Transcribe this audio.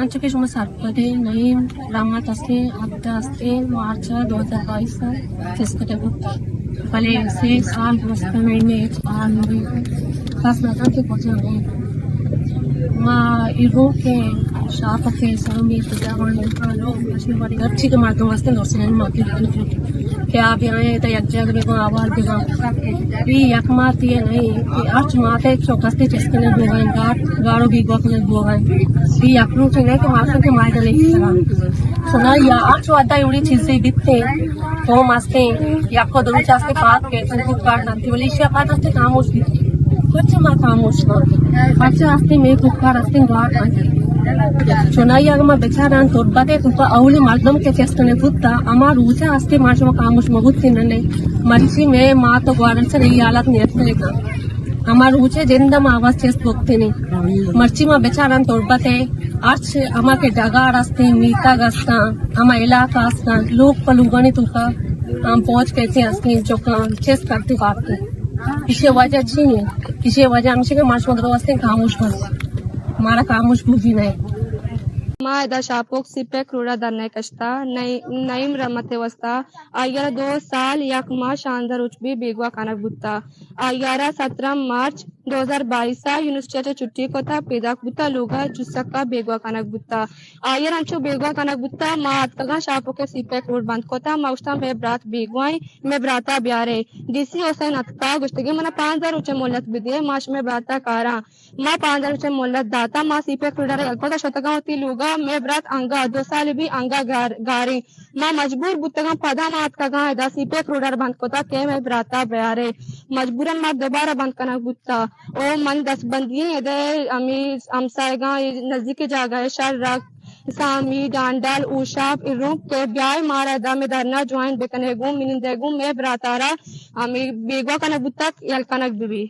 انچو کہ شما سرپد ئے، نعیم رحمت ہستیں، ہپتہ ہستیں مارچ دو ہزار بائیس ءَ چست کتگ بوتگ، بلے سے سال گوستگ نعیم ءَ ہچ حال نہ بیت، کس نہ زانت کہ کجا ایں۔ ما اے روک ءَ شاپ ءَ کہ سر ءَ میز کجا ایں، ہرچی کہ مردم ہستیں درسیں ما کہ آ بیائیں، تا یک جاگہ بہ بان، آوار بہ بان۔ اے یک ماہ تئی نہ ایں کہ ہرچ ماہ ءَ چو کستے چست کنگ بوگ ءَ ایں، گار، گار ءُ بیگواہ کنگ بوگ ءَ ایں۔ اے یک روچے نہ ایں کہ مارشاں کہ ماہ دلے سرا۔ سنا یا ہرچ وہدا اے وڑیں چیزے بیت ایں، قوم ہستیں، یک ءُ دو روچ ہستیں پاد کیت ایں، کوکار نہ انت، بلے ایشی ءَ پاد ہستیں خاموش بیت ایں۔ پرچا ما خاموش باں؟ پرچا ہستیں مئے کوکار ہستیں گار انت؟ چونائی اگاں ما بچاراں تربت ءِ توکا اولی مردم کہ چست کنگ بوتا، ہما روچ ءَ ہستیں ما شما خاموش مہ بوتیں نہ نئے۔ مرچی مئے مات ءُ گواران سر اے حالت نیتکگ ات۔ ہما روچ ءَ جند ءَ ما آواز چست بوتیں۔ مرچی ما بچاراں تربت ءِ ہرچ ہما کہ ڈگار ہستیں، میتگ ہستاں، ہما علاقہ ہستاں، لوگ پہ لوگانی توکا ہم پہنچ کیتے ہستیں، چکاں چست کرتے بارتے۔ ایشی وجہ چی ایں؟ ایشی وجہ ہمیش ایں کہ ما شما درو ہستیں خاموش بس۔ مارا خاموش بوگی نہ ایں۔ ما ادا شاپوک سی پیک روڈا دھرنا کشتا، نعیم، نعیم رحمت واسطہ۔ آئی ءَ را دو سال یک ماہ شانزدہ روچ بی بیگواہ کنگ بوتا۔ آئی ءَ را سترہ مارچ دو ہزار بائیس ءَ یونیورسٹی ءَ چہ چھٹی کتا، پیداک بوتا، لوگ ءَ جسک ءَ بیگواہ کنگ بوتا۔ آئی ءَ را انچو بیگواہ کنگ بوتا، ما اتکگاں شاپوک ءِ سی پیک روڈ بند کتا، ما گوشتاں مئے برات بیگواہ ایں، مئے برات ءَ بیارے۔ ڈی سی حسین اتکا، گوشتگی منا پانزدہ روچ ءِ مہلت بدئے، ما شمئے برات ءَ کاراں۔ ما پانزدہ روچ ءِ مہلت داتا، ما سی پیک روڈ ءَ را یل کتا، شتگاں وتی لوگ ءَ، مئے برات انگا دو سال بی انگا گار، گاریں۔ ما مجبور بوتگاں، پدا ما اتکگاں، ادا سی پیک روڈ ءَ را بند کتا کہ مئے برات ءَ بیارے۔ مجبوراً ما دوبارہ بند کنگ بوتا۔ او من دستبندی ایں، ادے ہمے ہمسایگاں، اے نزدیک جاگہ ءَ شر رکھ، سامی، ڈانڈل، اوشاپ، ارونک کہ بیائے مارا ادا مئے دھرنا جوائن بکنے گوں، منندے گوں، مئے برات ءَ را ہمے بیگواہ کنگ بوتگ، یل کنگ بہ بی۔